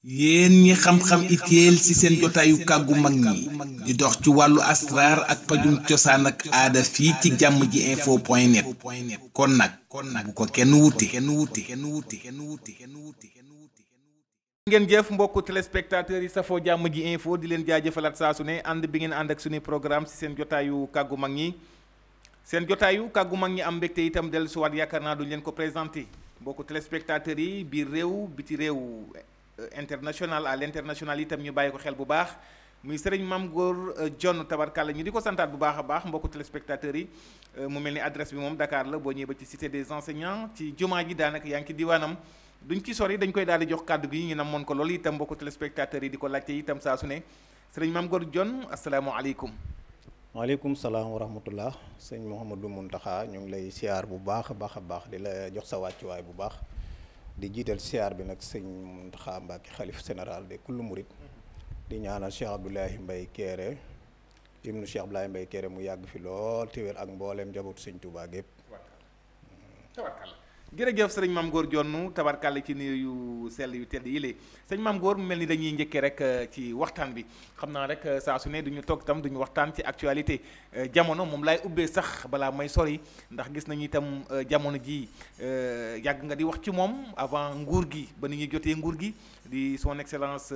yéen ñi xam-xam itéel ci seen jotaayu kàggu mag ñi di dox ci wàllu asraar ak pajum cosaan ak aada fii ci jàmm ji info point net kon nag bu ko kenn wuti ngeen jëf mbokku téléspectateurs yi safoo jàmm ji info di leen jaajëfalaat saa su ne ànd bi ngeen ànd ak suñu programme ci seen jotaayu kàggu mag ñi am mbégte itam dellu siwaat yaakaar naa duñ leen ko présenté mbokku téléspectateurs yi biir réew biti réew international à l'international itam ñu bàyyi ko xel bu baax muy sëriñ Mame Gor Dione tabarkàlla ñu di ko santaat bu baax a baax mbokku téléspectateurs yi mu mel ni adresse bi moom Dakar la boo ñëwee ba ci cité des enseignants ci jumaa ji daanaka yaa ngi ci diwaanam duñ ci sori dañ koy daal di jox kàddu gi ñu namoon ko loolu itam mbokku téléspectateurs yi di ko laajte itam saa su ne sëriñ Mame Gor Dione asalaamaaleykum. waaleykum salaam wa rahmatullah sëñ Mouhamadou Mountakha ñu ngi lay siyaar bu baax a baax di la jox sa wàccuwaay bu baax di jiital siyaar bi nag sëñ Mountakha Mbacké xalif général de kullu murit di ñaanal Cheikh Abdoulaye Mbaye Kéré ibnu Cheikh Abdoulaye Mbaye Kéré mu yàgg fi lool te wér ak mbooleem njabootu sëñ Touba gépp jërëjëf sëriñ Mame Gor Dione tabarkàlla ci nuyu yu sell yu tedd yi lée sëñ Mame Gor mu mel ni dañuy njëkkee rek ci waxtaan bi xam naa rek saa su ne duñu toog itam duñu waxtaan ci actualité jamono moom laay ubbee sax balaa may sori ndax gis nañu itam jamono ji yàgg nga di wax ci moom avant nguur gi ba ni ñuy jotee nguur gi di son excellence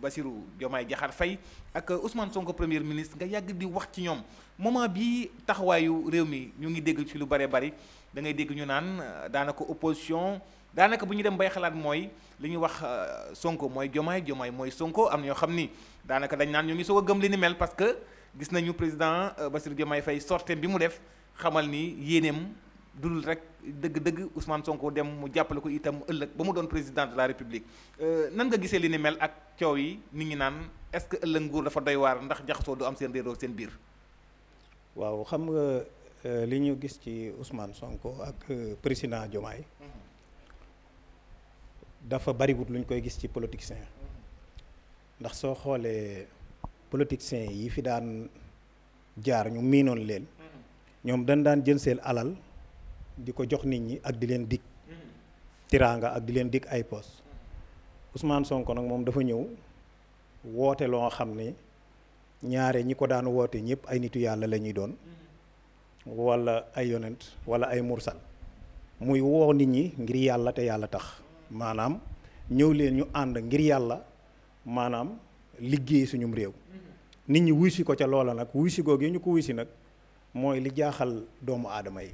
Bassirou Diomaye Diakhar Faye ak Ousmane Sonko premier ministre nga yàgg di wax ci ñoom moment bi taxawaayu réew mi ñu ngi dégg ci lu bare bari da ngay dégg ñu naan daanaka opposition daanaka bu ñu dem bay xalaat mooy li ñuy wax Sonko mooy Diomaye mooy Sonko am na ñoo xam ni daanaka dañ naan ñu ngi soog a gëm li ni mel parce que gis nañu président Bassirou Diomaye Faye sortie bi mu def xamal ni yéeneem dul rek dëgg-dëgg Ousmane Sonko dem mu jàppale ko itam ëllëg ba mu doon président de la République nan nga gisee li ni mel ak coow yi nit ñi naan est-ce que ëllëg nguur dafa doy waar ndax jaxasoo du am seen réeroo seen biir. waaw xam nga. li ñu gis ci Ousmane Sonko ak président Diomaye dafa bariwut lu ñu koy gis ci politicien ndax soo xoolee politiciens yi fi daan jaar ñu miinoon leen ñoom dañ daan jël seen alal di ko jox nit ñi ak di leen dig tiraanga ak di leen dig ay poste Ousmane Sonko nag moom dafa ñëw woote loo xam ne ñaare ñi ko daan woote ñëpp ay nitu yàlla la ñuy doon wala ay yonent wala ay mursal muy woo nit ñi ngir yàlla te yàlla tax maanaam ñëw leen ñu ànd ngir yàlla maanaam liggéey suñum réew nit ñi wuy si ko ca loola nag wuy si googu ñu ko wuy si nag mooy li jaaxal doomu aadama yi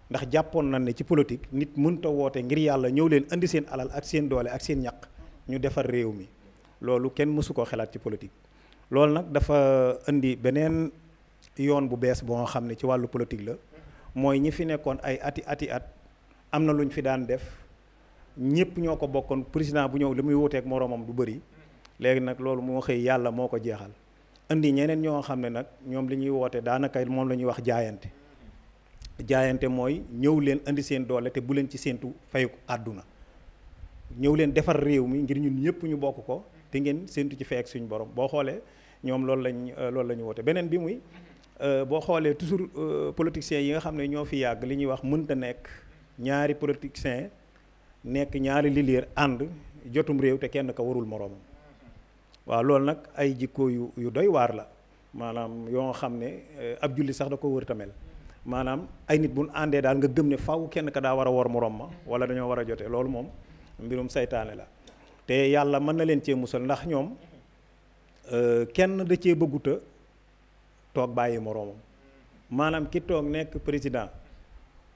ndax jàppoon na ne ci politique nit mënta woote ngir yàlla ñëw leen indi seen alal ak seen doole ak seen ñaq ñu defar réew mi loolu kenn mësu koo xalaat ci politique loolu nag dafa indi beneen yoon bu bees boo xam ne ci wàllu politique la mooy ñi fi nekkoon ay ati at am na lu ñu fi daan def ñëpp ñoo ko bokkoon président bu ñëw li muy wuteek moroomam du bëri léegi nag loolu moo xëy yàlla moo ko jeexal indi ñeneen ñoo xam ne nag ñoom li ñuy woote daanaka moom la ñuy wax jaayante mooy ñëw leen indi seen doole te bu leen ci séentu fayu àdduna ñëw leen defar réew mi ngir ñun ñëpp ñu bokk ko te ngeen séentu ci fay ak suñu borom boo xoolee ñoom loolu la ñu woote beneen bi muy boo xoolee toujours politiciens yi nga xam ne ñoo fi yàgg li ñuy wax mënta nekk ñaari politiciens nekk ñaari leader ànd jotum réew te kenn ka warul moroomam waaw loolu nag ay jikko yu doy waar la maanaam yoo xam ne ab julli sax da ko wër tamel maanaam ay nit bu ñu àndee daal nga gëm ne faw kenn ka daa war a wor moroom ma wala dañoo war a jote loolu moom mbirum saytaane la te yàlla mën na leen cee musal ndax ñoom kenn da cee bëgguta toog bàyyi moroomam maanaam ki toog nekk président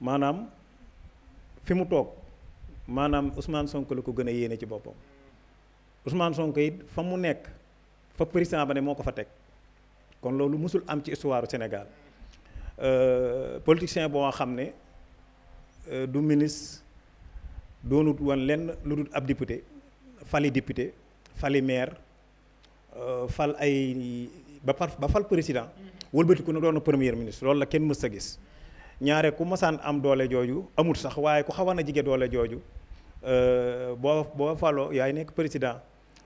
maanaam fi mu toog maanaam Ousmane Sonko la ko gën a yéene ci boppam Ousmane Sonko it fa mu nekk fa président ba ne moo ko fa teg kon loolu musul am ci histoire Sénégal politicien boo xam ne du ministre doonut woon lenn lu dul ab député fali maire fal ay ba fal président wëlbatiku na doon premier ministre loolu la kenn mës a gis ñaare ku masaan am doole jooju amul sax waaye ku xawoon a jige doole jooju boo faloo yaay nekk président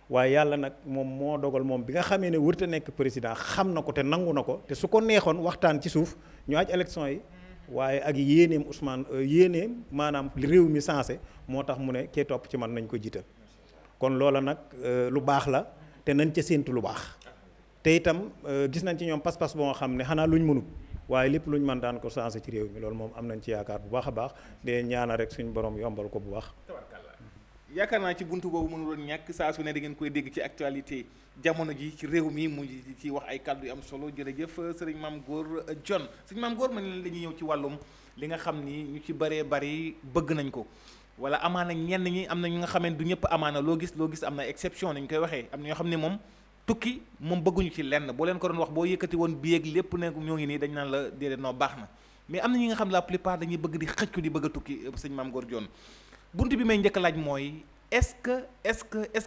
waaye yàlla nag moom moo dogal moom bi nga xamee ne wërta nekk président xam na ko te nangu na ko te su ko neexoon waxtaan ci suuf ñu aj élection yi waaye ak yéeneem Ousmane yéeneem maanaam réew mi sensé moo tax mu ne kee topp ci man nañ ko jiital kon loola nag lu baax la te nañ ca séentu lu baax te itam gis nañ ci ñoom pas-pas boo xam ne xanaa luñ mënut waaye lépp luñ mën daan ko changé ci réew mi loolu moom am nañ ci yaakaar bu baax a baax de ñaana rek suñu borom yombal ko bu baax. yaakaar naa ci buntu boobu mënu doon ñàkk saa su ne da ngeen koy dégg ci actualité jamono ji ci réew mi mu ci wax ay kàddu yu am solo jërëjëf sëriñ Mame Gor Dione sëriñ Mame Gor man leen dañuy ñëw ci wàllum li nga xam ni ñu ci bëree bëri bëgg nañ ko wala amaana ñenn ñi am na ñu nga xamante du ñëpp amaana loo gis am na exception nañ koy waxee am na ñoo xam ne moom tukki moom bëgguñu ci lenn boo leen ko doon wax boo yëkkati woon bi ak lépp ne ñoo ngi nii dañ naan la déedéet noo baax na mais am na ñi nga xam ne la plupart dañuy bëgg di xëccu di bëgg a tukki sëñ Mame Gor Dione bunt bi may njëkk laaj mooy est-ce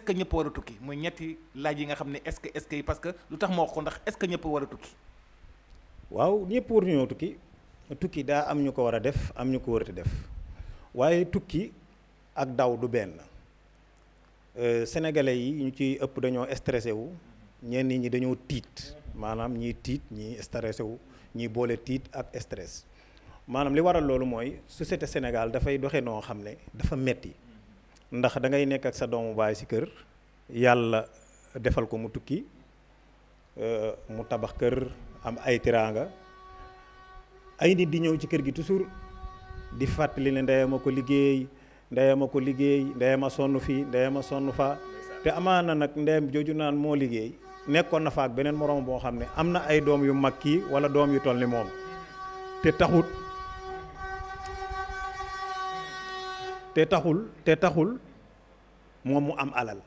que ñëpp war a tukki mooy ñetti laaj yi nga xam ne est-ce que yi parce que lu tax ma wax ko ndax est-ce que ñëpp war a tukki. waaw ñëpp war ñoo tukki daa am ñu ko war a def am ñu ko warati def waaye tukki ak daw du benn sénégalais yi ñu ci ëpp dañoo stressé wu ñenn ñi dañoo tiit maanaam ñii tiit ñii stressé wu ñii boole tiit ak stress maanaam li waral loolu mooy société Sénégal dafay doxe noo xam ne dafa metti ndax da ngay nekk ak sa doomu baay ci kër yàlla defal ko mu tukki mu tabax kër am ay tiraanga ay nit di ñëw ci kër gi toujours di fàttali ne ndeyama ko liggéey ndeyama sonn fii ndeyama sonn fa te amaana nag ndeyam jooju naan moo liggéey nekkoon na fa ak beneen moroom boo xam ne am na ay doom yu mag kii walla doom yu toll ni moom te taxul moom mu am alal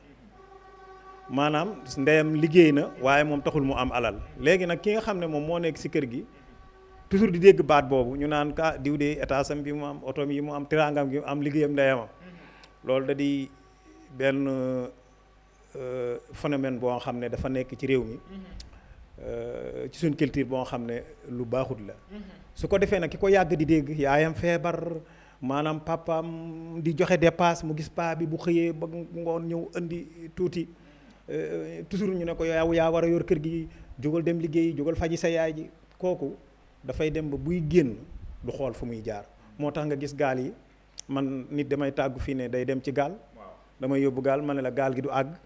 maanaam ndeyam liggéey na waaye moom taxul mu am alal léegi nag ki nga xam ne moom moo nekk ci kër gi toujours di dégg baat boobu ñu naan ka diw de état sam bi mu am oto yi mu am tiraangam gi mu am liggéeyam ndeyama loolu da di benn phénomène boo xam ne dafa nekk ci réew mi ci suñ culture boo xam ne lu baaxut la su ko defee nag ki ko yàgg di dégg yaayam feebar maanaam papaam di joxe dépasse mu gis paa bi bu xëyee ba ngoon ñëw indi tuuti toujours ñu ne ko yow yaa war a yor kër gi jógal dem liggéey jógal faji sa yaay ji kooku dafay dem ba buy génn du xool fu muy jaar moo tax nga gis gaal yi man nit damay tàggu fii ne day dem ci gaal damay yóbbu gaal ma ne la gaal gi du àgg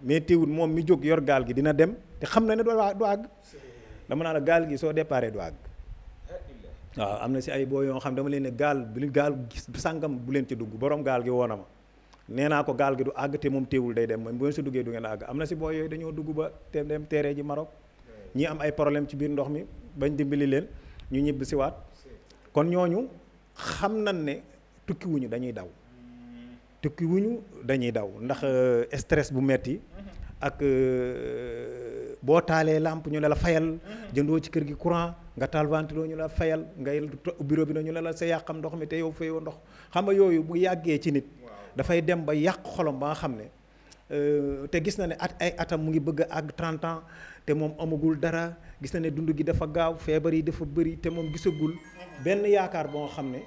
mais teewul moom mi jóg yor gaal gi dina dem te xam na ne du àgg dama naa la gaal gi soo déparé du àgg waaw am na si ay boo yoo xam dama leen ne gaal gis sàngam bu leen ci dugg borom gaal gi woona ma nee naa ko gaal gi du àgg te moom teewul day dem moom bu ngeen si duggee du ngeen àgg am na si boo yooyu dañoo dugg ba te dem teeree ji Maroc ñi am ay problème ci biir ndox mi bañ dimbali leen ñu ñibbi si waat kon ñooñu xam nañ ne tukkiwuñu dañuy daw ndax stress bu metti ak boo taalee lampe ñu ne la fayal jëndoo ci kër gi courant nga taal ventilo ñu la fayal ngay bureau bi ñu ne la sa yàqam ndox mi te yow fayoo ndox xam nga yooyu bu yàggee ci nit dafay dem ba yàq xolom ba nga xam ne te gis na ne ay atam mu ngi bëgg a àgg 30 ans te moom amagul dara gis na ne dund gi dafa gaaw feebar yi dafa bëri te moom gisagul benn yaakaar boo xam ne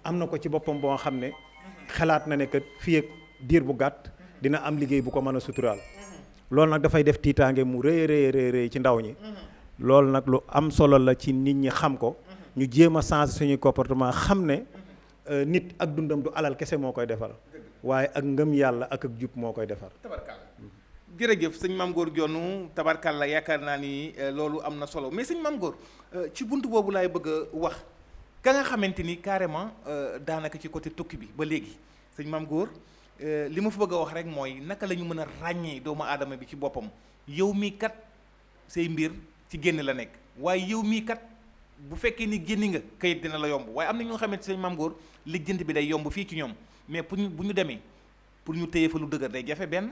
am na ko ci boppam boo xam ne xalaat na ne que fii ak diir bu gàtt dina am liggéey bu ko mën a suturaal loolu nag dafay def tiitaange mu rëy ci ndaw ñi loolu nag lu am solo la ci nit ñi xam ko ñu jéem a changer suñuy comportement xam ne nit ak dundam du alal kese moo koy defar waaye ak ngëm yàlla ak jub moo koy defar. jërëjëf sëñ Mame Gor Dione tabarkàlla yaakaar naa ni loolu am na solo mais sëñ Mame Gor ci buntu boobu laay bëgg a wax ka nga xamante ni carrément daanaka ci côté tukki bi ba léegi sëñ Mame Gor li ma fa bëgg a wax rek mooy naka la ñu mën a ràññee doomu aadama bi ci boppam yow mii kat say mbir ci génn la nekk waaye yow mii kat bu fekkee ni génni nga kayit dina la yomb waaye am na ñoo xamante sëñ Mame Gor lijjanti bi day yomb fii ci ñoom mais bu ñu demee pour ñu téye fa lu dëgër day jafe benn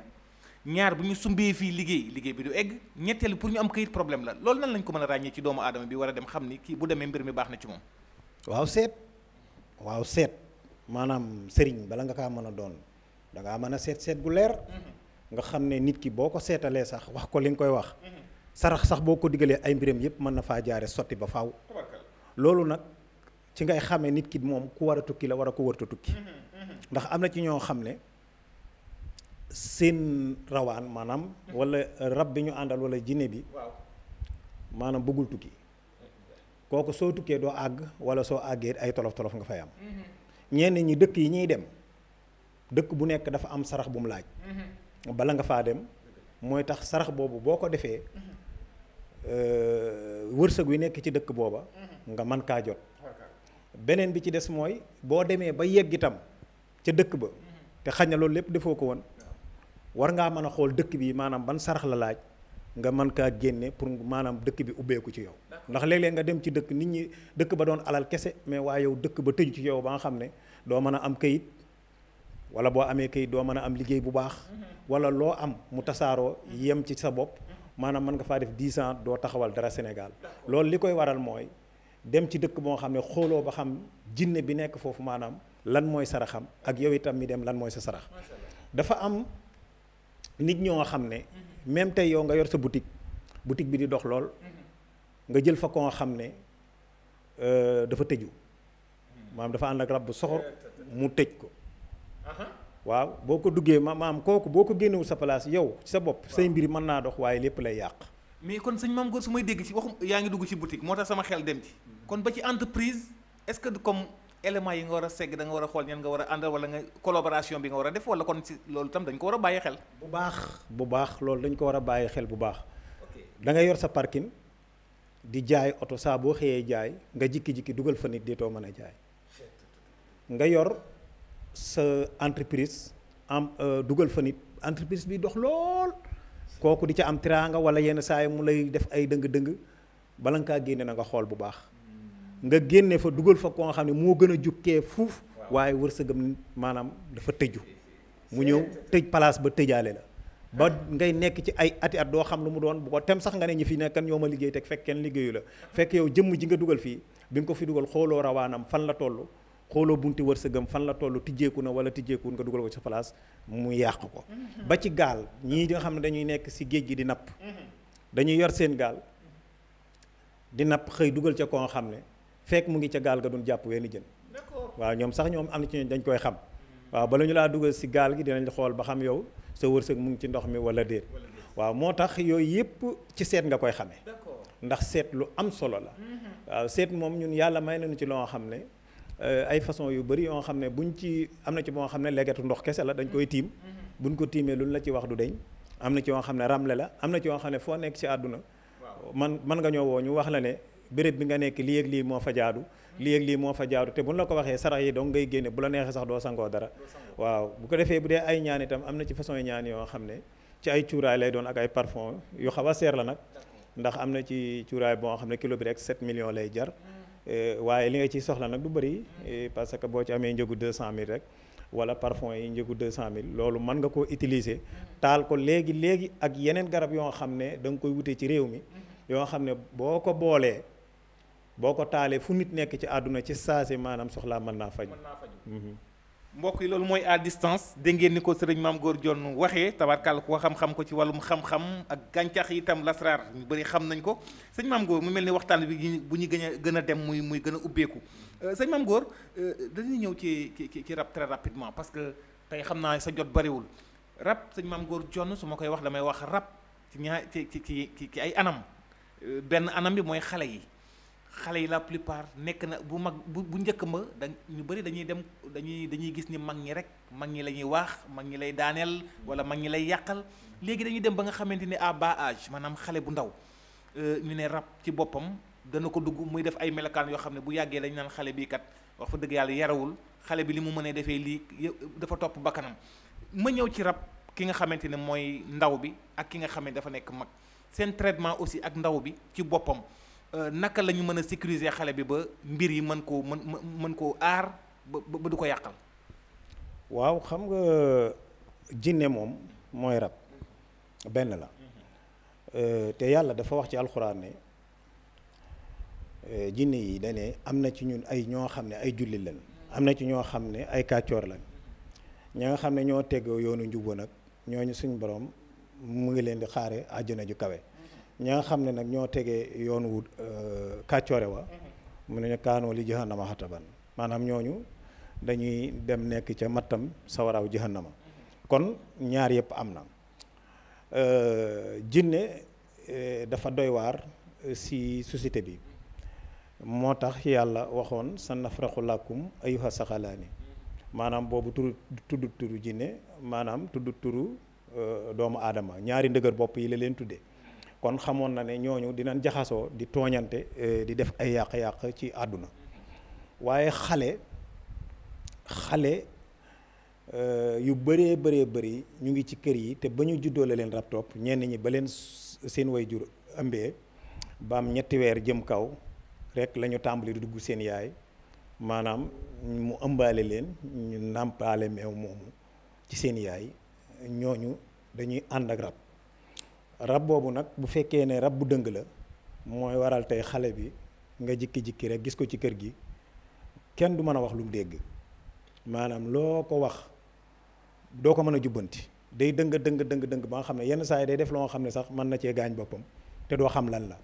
ñaar bu ñu sumbee fii liggéey bi du egg ñetteel pour ñu am kayit problème la loolu nan lañ ko mën a ràññee ci doomu aadama bi war a dem xam ni kii bu demee mbir mi baax na ci moom. waaw seet maanaam sëriñ bala nga kaa mën a doon da ngaa mën a seet gu leer nga xam ne nit ki boo ko seetalee sax wax ko li nga koy wax sarax sax boo ko digalee ay mbiram yëpp mën na faa jaare sotti ba faaw loolu nag ci ngay xamee nit ki moom ku war a tukki la war a ko wërta tukki ndax am na ci ñoo xam ne seen rawaan maanaam wala rab bi ñu àndal wala jinne bi maanaam bëggul tukki kooku soo tukkee doo àgg wala soo àggee ay tolof tolof nga fay am ñenn ñi dëkk yi ñuy dem dëkk bu nekk dafa am sarax bu mu laaj bala nga faa dem mooy tax sarax boobu boo ko defee wërsëg wi nekk ci dëkk booba nga mën kaa jot beneen bi ci des mooy boo demee ba yegg itam ca dëkk ba te xañ na loolu lépp defoo ko woon war ngaa mën a xool dëkk bi maanaam ban sarax la laaj nga mën kaa génne pour maanaam dëkk bi ubbeeku ci yow ndax léeg-léeg nga dem ci dëkk nit ñi dëkk ba doon alal kese mais waaye yow dëkk ba tëju ci yow ba nga xam ne doo mën a am kayit wala boo amee kayit doo mën a am liggéey bu baax wala loo am mu tasaaroo yem ci sa bopp maanaam mën nga faa def 10 ans doo taxawal dara Sénégal loolu li koy waral mooy dem ci dëkk boo xam ne xooloo ba xam jinne bi nekk foofu maanaam lan mooy saraxam ak yow itam mi dem lan mooy sa sarax dafa am nit ñoo xam ne même tey yow nga yor sa boutique bi di dox lool nga jël fa ko nga xam ne dafa tëju maanaam dafa ànd ak rab bu soxor mu tëj ko waaw boo ko duggee maam kooku boo ko génnewul sa place yow ci sa bopp say mbir mën naa dox waaye lépp lay yàq mais kon sëñ Mame Gor su may dégg ci waxum yaa ngi dugg ci boutique moo tax sama xel dem ci kon ba ci entreprise est-ce que comme éléments yi nga war a segg da nga war a xool ñan nga war a àndal wala nga collaboration bi nga war a def wala kon ci loolu tam dañ ko war a bàyyi xel bu baax loolu dañ ko war a bàyyi xel bu baax da ngay yor sa parking di jaay oto saa boo xëyee jaay nga jikki-jikki dugal fa nit ditoo mën a jaay nga yor sa entreprise am dugal fa nit entreprise bi dox lool kooku di ca am teraanga wala yenn saa yi mu lay def ay dëng-dëng bala nga kaa génne na nga xool bu baax nga génne fa dugal fa koo xam ne moo gën a jukkee fuuf waaye wërsëgam maanaam dafa tëju mu ñëw tëj place ba tëjaale la ba ngay nekk ci ay ati at doo xam lu mu doon bu ko tem sax nga ne ñi fi nekkan ñoo ma liggéey teg fekk kenn liggéeyu la fekk yow jëmm ji nga dugal fii bi nga ko fi dugal xooloo rawaanam fan la toll xooloo bunti wërsëgam fan la toll tijjeeku na wala tijjeekuwul nga dugal ko ci place mu yàq ko ba ci gaal ñii nga xam ne dañuy nekk si géej gi di napp dañuy yor seen gaal di napp xëy dugal ca koo xam ne fekk mu ngi ca gaal ga doon jàpp wenn jën waaw ñoom sax ñoom am na ci dañ koy xam waaw bala ñu laa dugal si gaal gi dinañ xool ba xam yow sa wërsëg mu ngi ci ndox mi wala déet waaw moo tax yooyu yëpp ci seet nga koy xamee ndax seet lu am solo la waaw seet moom ñun yàlla may nañu ci loo xam ne ay façon yu bëri yoo xam ne buñ ci am na ci boo xam ne legetu ndox kese la dañ koy tiim buñ ko tiimee luñ la ci wax du deñ am na ci yoo xam ne ramle la am na ci yoo xam ne foo nekk ci àdduna man nga ñoo woo ñu wax la ne béréb bi nga nekk lii ak lii moo fa jaadu lii ak lii moo fa jaadu te buñ la ko waxee sarax yi donc ngay génne bu la neexee sax doo sangoo dara waaw bu ko defee bu dee ay ñaan itam am na ci façon ñaan yoo xam ne ci ay cuuraay lay doon ak ay parfum yu xaw a seer la nag ndax am na ci cuuraay boo xam ne kilo bi rek 7 millions lay jar waaye li nga ciy soxla nag du bëri parce que boo ci amee njëgu 200000 rek wala parfum yi njëgu 200000 loolu mën nga koo utiliser taal ko léegi ak yeneen garab yoo xam ne da nga koy wutee ci réew mi yoo xam ne boo ko boolee boo ko taalee fu nit nekk ci àdduna ci saasi maanaam soxlaa mën naa faju mbokk yi loolu mooy à distance dégg ngeen ni ko sëriñ Mame Gor Dione waxee tabarkàlla ko xam-xam ko ci wàllum xam-xam ak gàncax yi itam lasraar ñu bëri xam nañ ko sëñ Mame Gor mu mel ni waxtaan bi bu ñu gën a dem muy gën a ubbeeku sëñ Mame Gor dañuy ñëw ci rab très rapidement parce que tey xam naa sa jot bariwul rab sëñ Mame Gor Dione su ma koy wax damay wax rab ci ay anam benn anam bi mooy xale yi la plupart nekk na bu mag bu njëkk ma ñu bëri dañuy gis ni mag ñi rek mag ñi la ñuy waax mag ñi lay daaneel wala mag ñi lay yàqal léegi dañuy dem ba nga xamante ni à bas âge maanaam xale bu ndaw ñu ne rab ci boppam dana ko dugg muy def ay melokaan yoo xam ne bu yàggee dañ naan xale bii kat wax fa dëgg yàlla yarawul xale bi li mu mënee defee lii dafa topp bakkanam ma ñëw ci rab ki nga xamante ne mooy ndaw bi ak ki nga xamante dafa nekk mag seen traitement aussi ak ndaw bi ci boppam naka la ñu mën a sécuriser xale bi ba mbir yi mën koo aar ba du ko yàqal. waaw xam nga jinne moom mooy rab benn la te yàlla dafa wax ci alxuraan ne jinne yi dane am na ci ñun ay ñoo xam ne ay jullit lañ am na ci ñoo xam ne ay kàccoor lañ ña nga xam ne ñoo tegoo yoonu njubo nag ñooñu suñ borom mu ngi leen di xaare àjjana ju kawe. ñi nga xam ne nag ñoo tegee yoon wu kàccoore wa mu ne kaanoo li jahannama xataban maanaam ñooñu dañuy dem nekk ca mattam sawaraaw jahannama kon ñaar yëpp am na jinne dafa doy waar si société bi moo tax yàlla waxoon sa nafraxu làkkum ayuha saxalaani maanaam boobu tudd turu jinne maanaam tudd turu doomu aadama ñaari ndëgër bopp yi la leen tuddee kon xamoon na ne ñooñu dinañ jaxasoo di tooñante di def ay yàq-yàq ci àdduna waaye xale yu bëree bëri ñu ngi ci kër yi te ba ñu juddoo la leen rab topp ñenn ñi ba leen seen way jur ëmbee ba am 3 weer jëm kaw rek la ñu tàmbali di dugg seen yaay maanaam mu ëmbaale leen ñu nàmpaale meew moomu ci seen yaay ñooñu dañuy ànd ak rab boobu nag bu fekkee ne rab bu dëng la mooy waral tey xale bi nga jikki-jikki rek gis ko ci kër gi kenn du mën a wax lu mu dégg maanaam loo ko wax doo ko mën a jubbanti day dëng ba nga xam ne yenn saa yi day def loo nga xam ne sax mën na cee gaañ boppam te doo xam lan la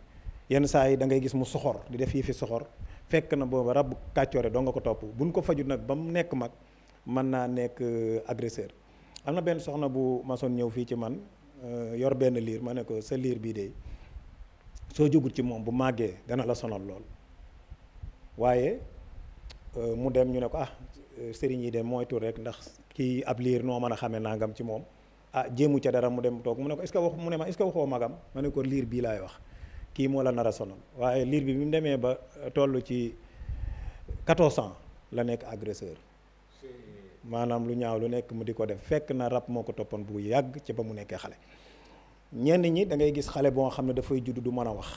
yenn saa yi da ngay gis mu soxor di def yi fi soxor fekk na booba rab kàccoore doo nga ko topp buñ ko fajut nag ba mu nekk mag mën naa nekk agresseur. am na benn soxna bu masoon ñëw fii ci man yor benn liir ma ne ko sa liir bii de soo jógut ci moom bu màggee dana la sonal lool waaye mu dem ñu ne ko sëriñ yi de moytu rek ndax kii ab liir noo mën a xamee nangam ci moom jéemu ca dara mu dem toog mu ne ko est-ce que wax mu ne ma est-ce que waxoo magam ma ne ko liir bii laay wax kii moo la nar a sonal waaye liir bi mu demee ba toll ci 14 ans la nekk agresseur maanaam lu ñaaw lu nekk mu di ko def fekk na rab moo ko toppoon bu yàgg ci ba mu nekkee xale ñenn ñi da ngay gis xale boo xam ne dafay judd du mën a wax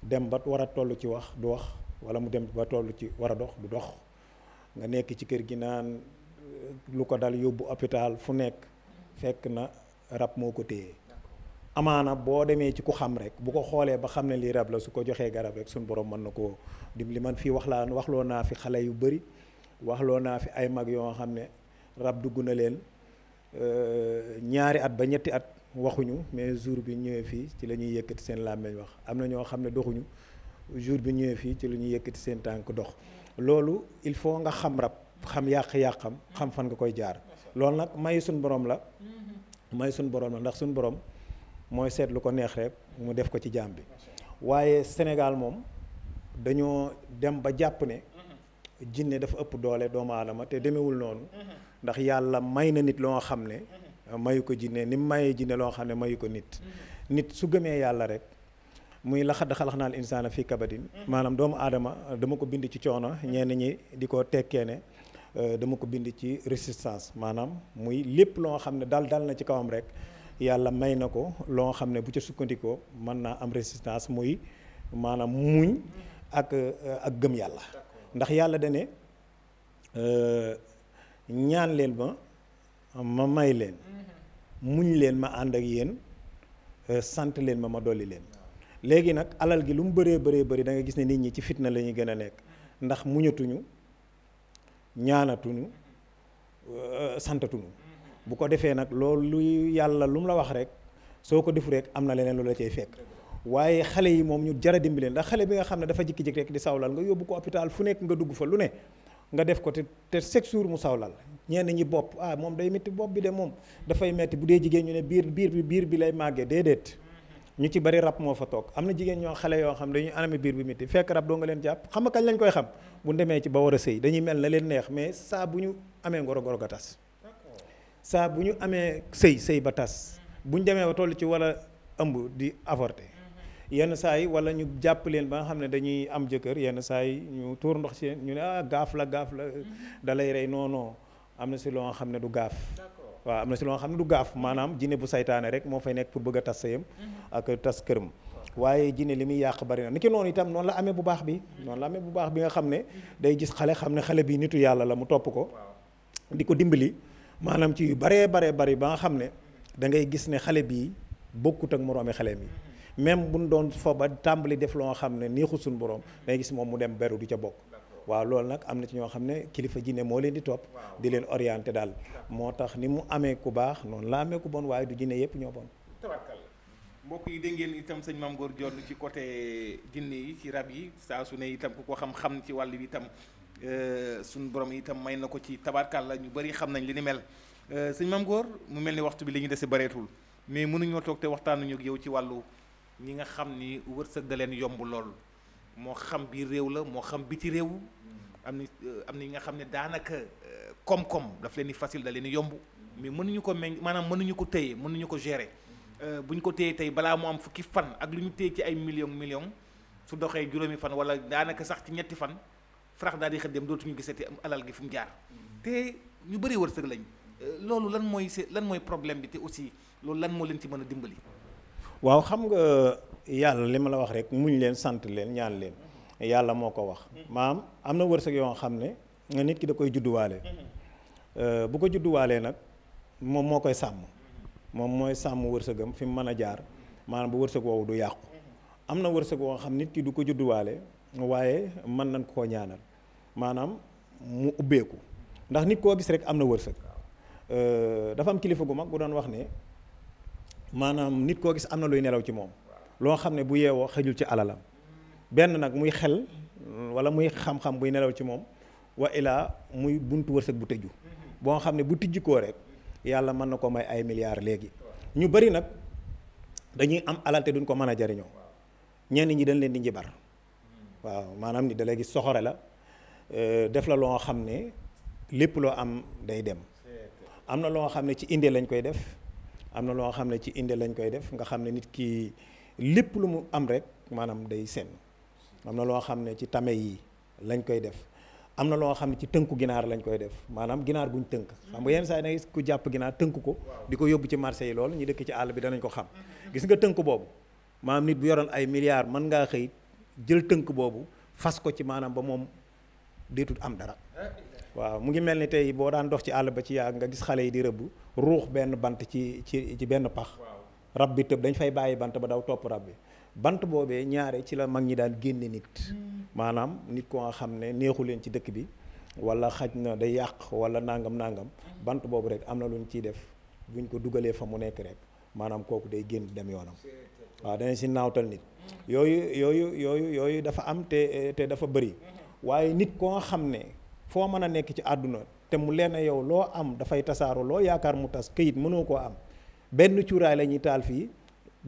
dem ba war a toll ci wax du wax wala mu dem ba toll ci war a dox du dox nga nekk ci kër gi naan lu ko dal yóbbu hôpital fu nekk fekk na rab moo ko téye amaana boo demee ci ku xam rek bu ko xoolee ba xam ne lii rab la su ko joxee garab rek suñu borom mën na koo dimbali man fii waxloo naa fi xale yu bari waxloo naa fi ay mag yoo xam ne rab dugg na leen 2 at ba 3 at waxuñu mais jour bi ñëwee fii ci la ñuy yëkkati seen làmmeñ wax am na ñoo xam ne doxuñu jour bi ñëwee fii ci la ñuy yëkkati seen tànk dox loolu il faut nga xam rab xam yàq-yàqam xam fan nga koy jaar loolu nag may suñ borom la ndax suñ borom mooy seet lu ko neex rek mu def ko ci jaam bi waaye Sénégal moom dañoo dem ba jàpp ne jinne dafa ëpp doole doomu aadama te demewul noonu ndax yàlla may na nit loo xam ne mayu ko jinne ni mayee jinne loo xam ne mayu ko nit su gëmee yàlla rek muy laxad xalaxnaa al insaana fii kabadin maanaam doomu aadama dama ko bind ci coono ñenn ñi di ko tekkee ne dama ko bind ci résistance maanaam muy lépp loo xam ne dal na ci kawam rek yàlla may na ko loo xam ne bu ca sukkandikoo mën naa am résistance muy maanaam muñ ak gëm yàlla ndax yàlla dane ñaan leen ma may leen muñ leen ma ànd ak yéen sant leen ma dolli leen léegi nag alal gi lu mu bëree da nga gis ne nit ñi ci fitna la ñuy gën a nekk ndax muñatuñu ñaanatuñu santatuñu bu ko defee nag loolu yàlla lu mu la wax rek soo ko defu rek am na leneen lu la cay fekk waaye xale yi moom ñu jara dimbali ndax xale bi nga xam ne dafa jikki-jikki rek di sawlal nga yóbbu ko hôpital fu nekk nga dugg fa lu ne nga def ko te chaque jour mu sawlal ñenn ñi bopp moom day métti bopp bi de moom dafay métti bu dee jigéen ñu ne biir bi lay màggee déedéet ñu ci bari rab moo fa toog am na jigéen ñoo xale yoo xam dañuy aname biir bi métti fekk rab doo nga leen jàpp xam nga kañ lañ koy xam bu demee ci ba war a sëy dañuy mel na leen neex mais saa bu ñu amee ngoro ga tas saa bu ñu amee sëy ba tas bu ñu demee ba toll ci wala ëmb di avorter yenn saa yi wala ñu jàpp leen ba nga xam ne dañuy am jëkkër yenn saa yi ñu tuur ndox ci ñu ne gaaf la da lay rey non am na si loo nga xam ne du gaaf waaw am na si loo nga xam ne du gaaf maanaam jinne bu saytaane rek moo fay nekk pour bëgg a tas sëyam ak tas këram waaye jinne li muy yàq bari na ni ki noonu itam noonu la amee bu baax bi nga xam ne day gis xam ne xale bi nitu yàlla la mu topp ko di ko dimbali maanaam ci yu bari ba nga xam ne da ngay gis ne xale bii bokkut ak moroomi xale mi même buñ doon fo ba tàmbali def loo xam ne neexul suñu borom day gis moom mu dem beru du ca bokk waaw loolu nag am na ci ñoo xam ne kilifa jinne moo leen di topp di leen orienté daal moo tax ni mu amee ku baax noonu la amee ku bon waaye du jinne yépp ñoo bon. tabarkalla mbokk yi dégg ngeen itam sëñ Mame Gor Dione ci côté jinne yi ci rab yi saa su ne itam ku ko xam ci wàll bi itam suñu borom itam may na ko ci tabarkalla ñu bari xam nañ li ni mel sëñ Mame Gor mu mel ni waxtu bi li ñu dese bareetul mais mënuñoo toog te waxtaanuñu ak yow ci wàllu ñi nga xam ni wërsëg da leen yomb lool moo xam biir réew la moo xam biti réew am na yi nga xam ne daanaka koom-koom daf leen di facile da leen di yomb mais mënuñu ko maanaam mënuñu ko téye mënuñu ko gérer bu ñu ko téye tey balaa mu am fukki fan ak lu ñu téye ci ay millions su doxee juróomi fan wala daanaka sax ci ñetti fan farax daal di xëy dem dootuñu gisati alal gi fu mu jaar te ñu bëri wërsëg lañ loolu lan mooy problème bi te aussi loolu lan moo leen ci mën a dimbali. waaw xam nga yàlla li ma la wax rek muñ leen sant leen ñaan leen yàlla moo ko wax maam am na wërsëg yoo xam ne nga nit ki da koy judduwaale bu ko judduwaalee nag moom moo koy sàmm moom mooy sàmm wërsëgam fi mu mën a jaar maanaam bu wërsëg woowu du yàqu am na wërsëg woo xam nit ki du ko judduwaale waaye mën nañ koo ñaanal maanaam mu ubbeeku ndax nit koo gis rek am na wërsëg dafa am kilifa gu mag bu doon wax ne maanaam nit koo gis am na luy nelaw ci moom loo xam ne bu yeewoo xëjul ci alalam benn nag muy xel wala muy xam-xam buy nelaw ci moom wa ilaa muy buntu wërsëg bu tëju boo xam ne bu tijjikoo rek yàlla mën na ko may ay milliards léegi ñu bari nag dañuy am alal te duñ ko mën a jariñoo ñenn ñi dañ leen di njibar waaw maanaam ni da léegi soxore la def la loo xam ne lépp loo am day dem am na loo xam ne ci inde lañ koy def am na loo xam ne ci inde lañ koy def nga xam ne nit ki lépp lu mu am rek maanaam day sen am na loo xam ne ci tame yi lañ koy def am na loo xam ne ci tënku ginaar lañ koy def maanaam ginaar buñ tënk xam nga yenn saa yi nag ku jàpp ginaar tënk ko di ko yóbbu ci marché yi loolu ñu dëkk ci àll bi danañ ko xam gis nga tënk boobu maanaam nit bu yoroon ay milliards mën ngaa xëy jël tënk boobu fas ko ci maanaam ba moom deetut am dara waaw mu ngi mel ni tey boo daan dox ci àll ba ci yàgg nga gis xale yi di rëbb ruux benn bant ci benn pax rab bi tëb dañ fay bàyyi bant ba daw topp rab bi bant boobee ñaare ci la mag ñi daan génne nit maanaam nit ko nga xam ne neexu leen ci dëkk bi wala xaj na day yàq wala nangam bant boobu rek am na lu ñu ciy def buñ ko dugalee fa mu nekk rek maanaam kooku day génn dem yoonam waaw danañ si naawtal nit yooyu dafa am te dafa bëri waaye nit ko nga xam ne foo mën a nekk ci àdduna te mu leen yow loo am dafay tasaaroo loo yaakaar mu tas këyit mënoo koo am benn cuuraay la ñuy taal fii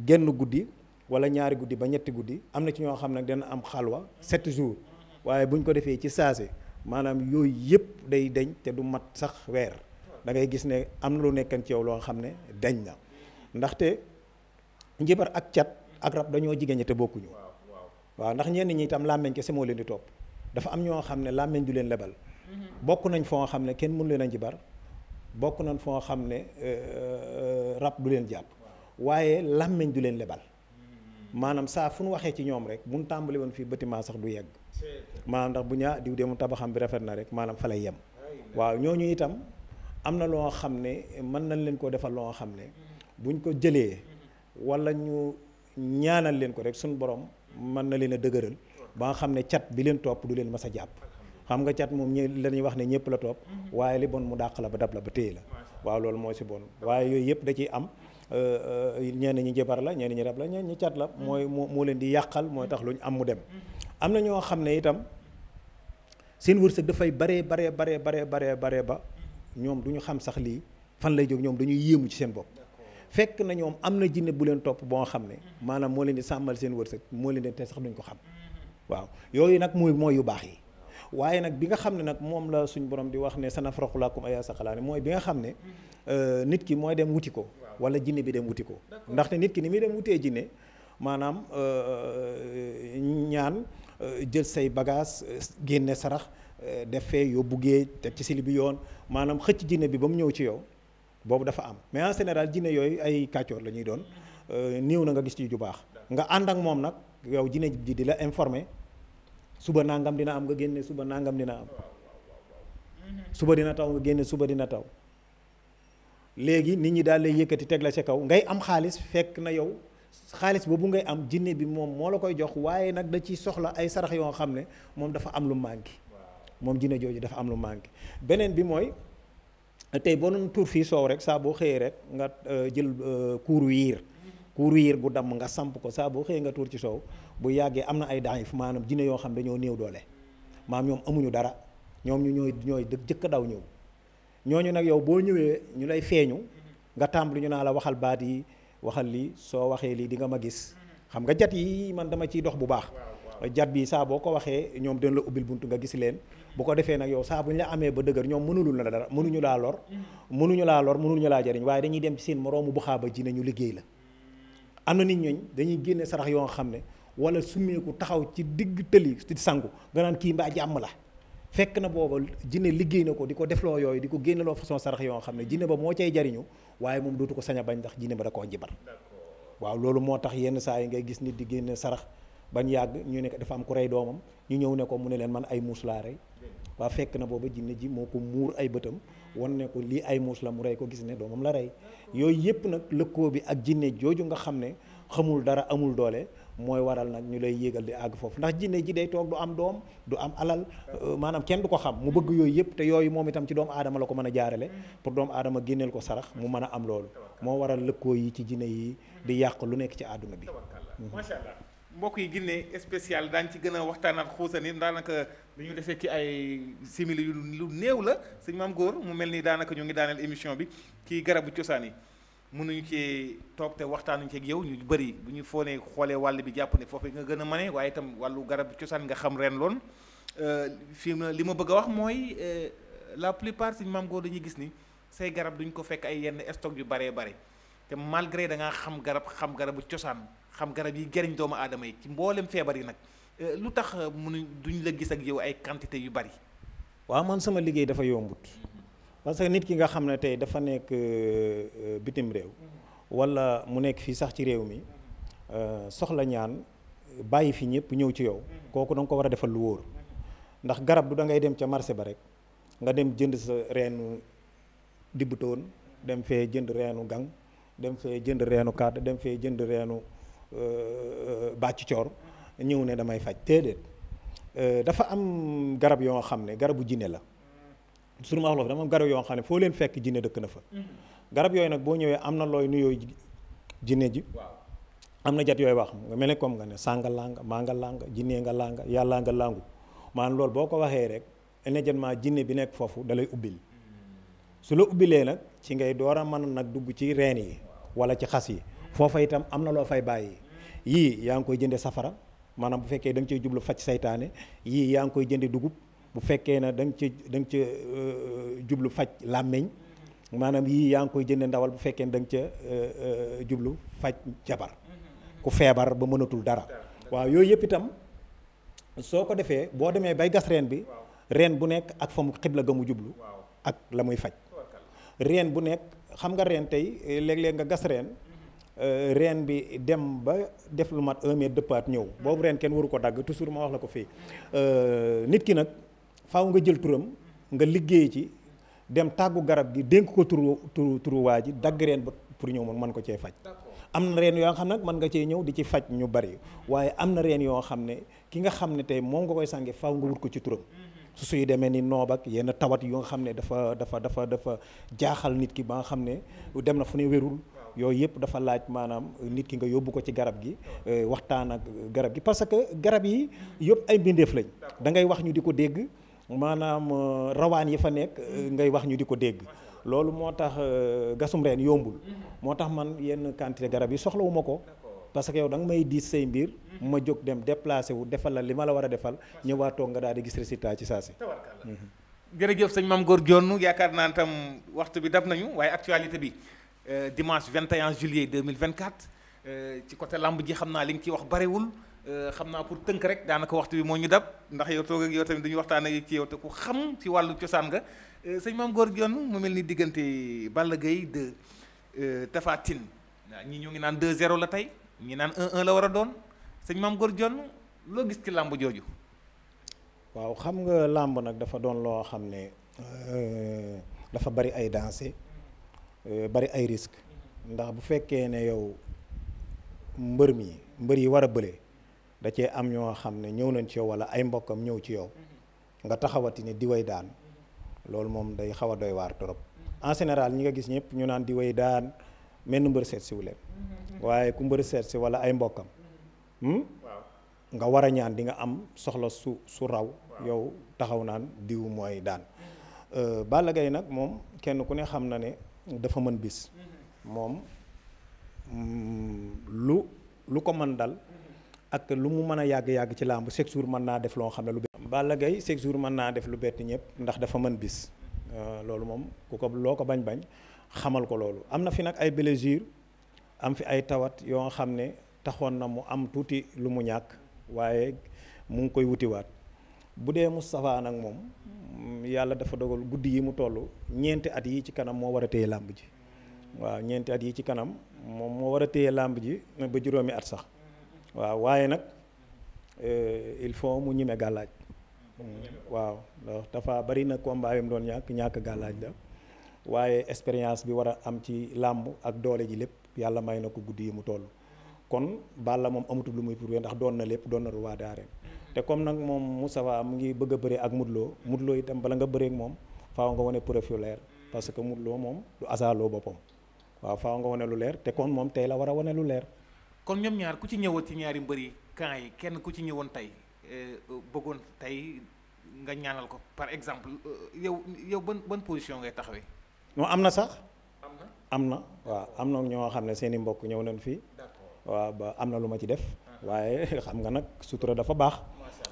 genn guddi wala ñaari guddi ba ñetti guddi am na ci ñoo xam ne dana am xalwa 7 jours waaye buñ ko defee ci saase maanaam yooyu yëpp day deñ te du mat sax weer da ngay gis ne am na lu nekkan ci yow loo xam ne dañ na ndaxte njibar ak cat ak rab dañoo jigéen te bokkuñu waaw ndax ñenn ñi itam làmmeñ kese moo leen di topp dafa am ñoo xam ne làmmeñ du leen lebal bokk nañ foo xam ne kenn mënu leen a njibar bokk nañ foo xam ne rab du leen jàpp waaye làmmeñ du leen lebal maanaam saa fu nu waxee ci ñoom rek bu nu tàmbali woon fii bâtiment sax du yegg maanaam ndax bu ñaa diw de mu tabaxam bi rafet na rek maanaam fa lay yem waaw ñooñu itam am na loo xam ne mën nañ leen ko defal loo xam ne buñ ko jëlee wala ñu ñaanal leen ko rek suñu borom mën na leen a dëgëral ba nga xam ne cat bi leen topp du leen mas a jàpp xam nga cat moom ñi la ñuy wax ne ñëpp la topp waaye li bon mu dàq la ba dab la ba téye la waaw loolu moo si bon waaye yooyu yëpp da ciy am ñenn ñi jabar la ñenn ñi rab la ñenn ñi cat la mooy moo leen di yàqal mooy tax lu ñu am mu dem am na ñoo xam ne itam seen wërsëg dafay baree ba ñoom du ñu xam sax lii fan lay jóg ñoom dañuy yéemu ci seen bopp fekk na ñoom am na jinne bu leen topp boo xam ne maanaam moo leen di sàmmal seen wërsëg moo leen di te sax duñ ko xam waaw yooyu nag mooy yu baax yi waaye nag bi nga xam ne nag moom la suñ borom di wax ne sanafraxu lakum ayyuha saqalaani mooy bi nga xam ne nit ki mooy dem wuti ko wala jinne bi dem wuti ko ndaxte nit ki ni muy dem wutee jinne maanaam ñaan jël say bagage génne sarax def fee yóbbu géej teg ci sili bi yoon maanaam xëcc jinne bi ba mu ñëw ci yow boobu dafa am mais en général jinne yooyu ay kàccoor la ñuy doon néew na nga gis ci ju baax nga ànd ak moom nag yow jinne ji di la informer suba nangam dina am nga génne suba nangam dina am suba dina taw nga génne suba dina taw léegi nit ñi daal lay yëkkati teg la ca kaw ngay am xaalis fekk na yow xaalis boobu ngay am jinne bi moom moo la koy jox waaye nag da ci soxla ay sarax yoo xam ne moom dafa am lu manqué moom jinne jooju dafa am lu manqué beneen bi mooy tey boo doon tuur fii soow rek saa boo xëyee rek nga jël kuuru yiir gu damm nga samp ko saa boo xëyee nga tuur ci soow bu yàggee am na ay daif maanaam jinne yoo xam dañoo néew doole maanaam ñoom amuñu dara ñoom ñu ñooy jëkk daw ñëw ñooñu nag yow boo ñëwee ñu lay feeñu nga tàmbali ñu naa la waxal baat yi waxal lii soo waxee lii di nga ma gis xam nga jat yi man dama ciy dox bu baax jat bi saa boo ko waxee ñoom dañ la ubbil buntu nga gis leen bu ko defee nag yow saa bu ñu la amee ba dëgër ñoom mënulul la dara mënuñu laa lor mënuñu laa jariñ waaye dañuy dem ci seen moroomu bu xaaba ji ñu liggéey la am na nit ñooñ dañuy génne sarax yoo xam ne wala summeeku taxaw ci digg tëli ci sangu nga naan kii mbaa jàmm la fekk na booba jinne liggéey na ko di ko defloo yooyu di ko génneloo façon sarax yoo xam ne jinne ba moo cay jariñu waaye moom dootu ko sañ a bañ ndax jinne ba da koo jibar waaw loolu moo tax yenn saa yi ngay gis nit di génne sarax bañ yàgg ñu ne ko dafa am ku rey doomam ñu ñëw ne ko mu ne leen man ay muus laa rey waa fekk na booba jinne ji moo ko muur ay bëtam wan ne ko lii ay muus la mu rey ko gis ne doomam la rey yooyu yëpp nag lëkkoo bi ak jinne jooju nga xam ne xamul dara amul doole mooy waral nag ñu lay yéegal di àgg foofu ndax jinne ji day toog du am doom du am alal maanaam kenn du ko xam mu bëgg yooyu yëpp te yooyu moom itam ci doomu aadama la ko mën a jaarale pour doomu aadama génneel ko sarax mu mën a am loolu moo waral lëkkoo yi ci jinne yi di yàq lu nekk ci àdduna bi macha allah mbokk yi Guinée spécial daañu ci gën a waxtaanaat xuusani daanaka bi ñu defee ci ay simili yu lu néew la sëñ Maam Góor mu mel ni daanaka ñu ngi daaneel émission bi ci garabu cosaan yi mënuñu ci toog te waxtaanuñu ci ak yow ñu bëri bu ñu foonee xoolee wàll bi jàpp ne foofu nga gën a mane waaye itam wàllu garabu cosaan nga xam ren loon fii na li ma bëgg a wax mooy la plupart sëñ Maam Góor dañuy gis ni say garab duñ ko fekk ay yenn stock yu baree bare te malgré da ngaa xam garabu cosaan xam garab yi geriñ doomu aadama yi ci mboolem feebar yi nag lu tax duñ la gis ak yow ay quantité yu bari. waaw man sama liggéey dafa yombut parce que nit ki nga xam ne tey dafa nekk bitim réew wala mu nekk fii sax ci réew mi soxla ñaan bàyyi fi ñëpp ñëw ci yow kooku da nga ko war a defal lu wóor ndax garab du da ngay dem ca marché ba rek nga dem jënd sa reenu dibbutoon dem fee jënd reenu gang dem fee jënd reenu kàdd dem fee jënd reenu bàcc coor ñëw ne damay faj déedéet dafa am garab yoo xam ne garabu jinne la suñu ma wax dama am garab yoo xam ne foo leen fekk jinne dëkk na fa garab yooyu nag boo ñëwee am na looy nuyoo jinne ji am na jat yooyu wax nga mel ne comme nga ne sànga langa maa nga langa jinne nga langa yàllaa nga langu maanaam loolu boo ko waxee rek immédiatement jinne bi nekk foofu dalay ubbil su la ubbilee nag ci ngay door a mën nag dugg ci reen yi wala ci xas yi foofa itam am na loo fay bàyyi yii yaa ngi koy jënde safara maanaam bu fekkee da nga cey jublu faj saytaane yii yaa ngi koy jënde dugub bu fekkee ne da nga ca jublu faj làmmeñ maanaam yii yaa ngi koy jënde ndawal bu fekkee ne da nga ca jublu faj jabar ku feebar ba mënatul dara waaw yooyu yëpp itam soo ko defee boo demee bay gas reen bi reen bu nekk ak fa mu xibla ga mu jublu ak la muy faj reen bu nekk xam nga reen tey léeg-léeg nga gas reen bi dem ba def lu mat 1 mètre dëppaat ñëw boobu reen kenn waru ko dagg toujours ma wax la ko fii nit ki nag faaw nga jël turam nga liggéey ci dem tàggu garab gi dénk ko turu waa ji dagg reen ba pour ñëw mën ko cee faj am na reen yoo xam nag mën nga cee ñëw di ci faj ñu bari waaye am na reen yoo xam ne ki nga xam ne tey moom nga koy sànge faaw nga wut ko ci turam su suy demee ni noob ak yenn tawat yoo nga xam ne dafa jaaxal nit ki ba nga xam ne dem na fu ne wérul yooyu yëpp dafa laaj maanaam nit ki nga yóbbu ko ci garab gi waxtaan ak garab gi parce que garab yi yëpp ay mbindeef lañ da ngay wax ñu di ko dégg maanaam rawaan yi fa nekk ngay wax ñu di ko dégg loolu moo tax gasum reen yombul moo tax man yenn quantité garab yi soxlawuma ko parce que yow da nga may diis say mbir ma jóg dem déplacé wu defal la li ma la war a defal ñëwaat toog nga daal di gis résultat ci saa si. jërëjëf sëñ Mame Gor Dione yaakaar naa tam waxtu bi dab nañu waaye actualité bi dimanche 21 juillet 2024 ci côté lamb ji xam naa li nga ciy wax barewul xam naa pour tënk rek daanaka waxtu bi moo ñu dab ndax yow toog ak yow tamit duñu waxtaan ak ci yow te ku xam ci wàllu cosaan nga sëñ Mame Gor Dione mu mel ni diggante Balla Gaye 2 Tapha Tine ñi ñu ngi naan 2-0 la tey ñi naan 1-1 la war a doon sëñ Mame Gor Dione loo gis ci làmb jooju. waaw xam nga làmb nag dafa doon loo xam ne dafa bari ay danger bari ay risque ndax bu fekkee ne yow mbër yi war a bële da cee am ñoo xam ne ñëw nañ ci yow wala ay mbokkam ñëw ci yow nga taxawati ne di way daan loolu moom day xaw a doy waar trop en général ñi nga gis ñëpp ñu naan di way daan menn mbër seet si wu leen waaye ku mbër seet si wala ay mbokkam nga war a ñaan di nga am soxla su raw yow taxaw naan diw mooy daan Balla Gaye nag moom kenn ku ne xam na ne dafa mën bis moom lu ko mën dal ak lu mu mën a yàgg-yàgg ci làmb chaque jour mën naa def loo xam ne lu bett. Balla Gaye chaque jour mën naa def lu bett ñëpp ndax dafa mën bis loolu moom ku ko loo ko bañ xamal ko loolu. am na fi nag ay blessure am fi ay tawat yoo xam ne taxoon na mu am tuuti lu mu ñàkk waaye mu ngi koy wutiwaat. bu dee Moustapha nag moom yàlla dafa dogal guddi yi mu toll ñeenti at yi ci kanam moo war a téye làmb ji waaw ñeenti at yi ci kanam moom moo war a téye làmb ji ba juróomi at sax waaw waaye nag il faut mu ñime gàllaaj waaw ndax dafa bari na combat yi mu doon ñàkk gàllaaj la waaye expérience bi war a am ci làmb ak doole ji lépp yàlla may na ko guddi yi mu toll kon Balla moom amatul lu muy prouvé ndax doon na lépp doon na roi des arènes te comme nag moom Moustapha mu ngi bëgg a bëre ak Modou Lo itam bala nga bëree ak moom faaw nga wane preuve yu leer parce que Modou Lo moom du asaaloo boppam waaw faaw nga wane lu leer te kon moom tey la war a wane lu leer. kon ñoom ñaar ku ci ñëwoon ci ñaari mbër yi camp yi kenn ku ci ñëwoon tey bëggoon tey nga ñaanal ko par exemple yow ban position ngay taxawee. non am na sax. am na waaw am na ñoo xam ne seen i mbokk ñëw nañ fii. waaw ba am na lu ma ci def. waaye xam nga nag sutura dafa baax.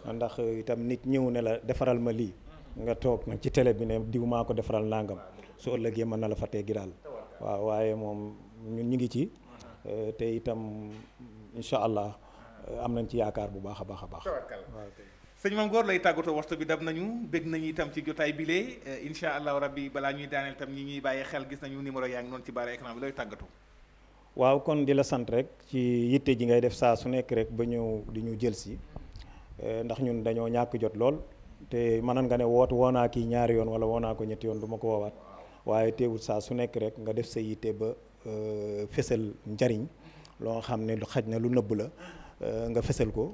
ndax itam nit ñëw ne la defaral ma lii. nga toog nag ci télé bi ne diw maa ko defaral nangam. su ëllëgee mën na la fa teggi daal. waaw waaye moom ñun ñu ngi ci. te itam incha allah am nañ ci yaakaar bu baax a baax a baax. sëñ Mame Gor lay tàggatoo waxtu bi dab nañu bégg nañu itam ci jotaay bile incha allah rabbi balaa ñuy daaneel itam ñi ñuy bàyyi xel gis nañu numéro yaa ngi noonu ci baara écran bi looy tàggatoo. waaw kon di la sant rek ci yitte ji ngay def saa su nekk rek ba ñëw di ñu jël si ndax ñun dañoo ñàkk jot lool te mënoon nga ne woo naa kii ñaari yoon wala woo naa ko ñetti yoon du ma ko woowaat waaye teewul saa su nekk rek nga def sa yitte ba fësal njariñ loo xam ne xaj na lu nëbb la nga fësal ko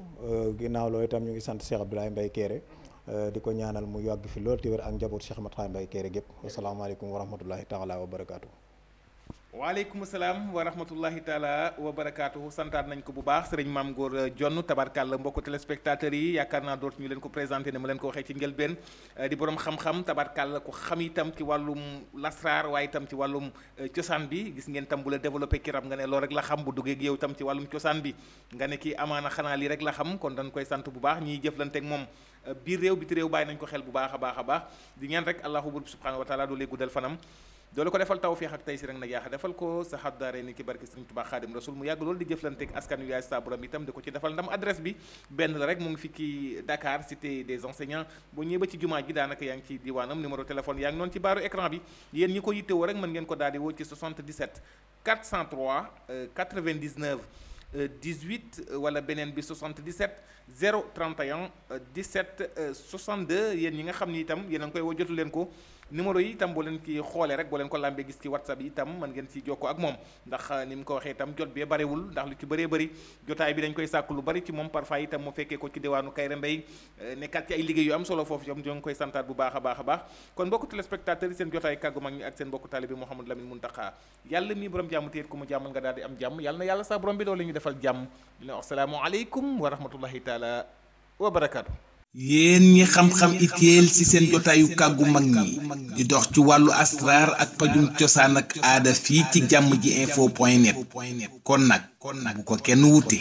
ginnaaw loolu itam ñu ngi sant Cheikh Abdoulaye Mbaye Kéré di ko ñaanal mu yàgg fi lool te wér ak njaboot Cheikh Makhtar Mbaye Kéré gépp asalaamaaleykum wa rahmatullahi taala wa barakaatu. waaleykum salaam wa rahmatullahi taala wa barakaatuhu santaat nañ ko bu baax sëriñ Mame Gor Dione tabarkàlla mbokku téléspectateurs yi yaakaar naa dootu ñu leen ko présenté ne ma leen ko waxee ci njëlbeen di borom xam-xam tabarkàlla ku xam itam ci wàllum lasraar waaye itam ci wàllum cosaan bi gis ngeen tam bu la développé kiram nga ne loolu rek la xam bu duggee ak yow itam ci wàllum cosaan bi nga ne kii amaana xanaa lii rek la xam kon dañ koy sant bu baax ñiy jëflanteeg moom biir réew biti réew bàyyi nañ ko xel bu baax a baax a baax di ñaan rek allahu bur subhanahu wa taala doo léegi guddal fanam doolu ko defal tawfiix ak taysiir rek na yaaxa defal ko sa xaddaare ni ki barki Sëriñ Tuubaa Xaadim Rasul mu yàgg loolu di jëflanteeg askan wi yaay sa borom itam di ko ci defal ndam adresse bi benn la rek mu ngi fi ci Dakar cité des enseignants boo ñëwee ba ci jumaa ji daanaka yaa ngi ci diwaanam numéro téléphone yaa ngi noonu ci baaru écran bi yéen ñi ko yittewoo rek mën ngeen ko daal di woo ci 77 403 99 18 wala beneen bi 77 031 17 62 yéen ñi nga xam ni itam yéen a ngi koy woo jotu leen ko numéro yi itam boo leen ki xoolee rek boo leen ko lambee gis ci WhatsApp yi itam mën ngeen ci jokkoo ak moom ndax ni mu ko waxee itam jot bee barewul ndax lu ci bëree bëri jotaay bi dañ koy sàkk lu bari ci moom parfois itam mu fekkee ko ci diwaanu Kayre Mbay nekkat ci ay liggéey yu am solo foofu ñoom ñoo ngi koy santaat bu baax a baax a baax kon mbokku téléspectateurs yi seen jotaay kàggu mag ñi ak seen mbokku taalibe Mouhamadou Lamine Muntaxa yàlla mi borom jàmm téet ku mu jàmmal nga daal di am jàmm yàlla na yàlla sa borom bi loolu la ñu defal jàmm dina wax salaamu aleykum wa rahmatullahi taala wa barakaatu. yéen ñi xam-xam itéel ci seen jotaayu kàggu mag ñi di dox ci wàllu asraar ak pajum cosaan ak aada fii ci jàmm ji info point net kon nag bu ko kenn wuti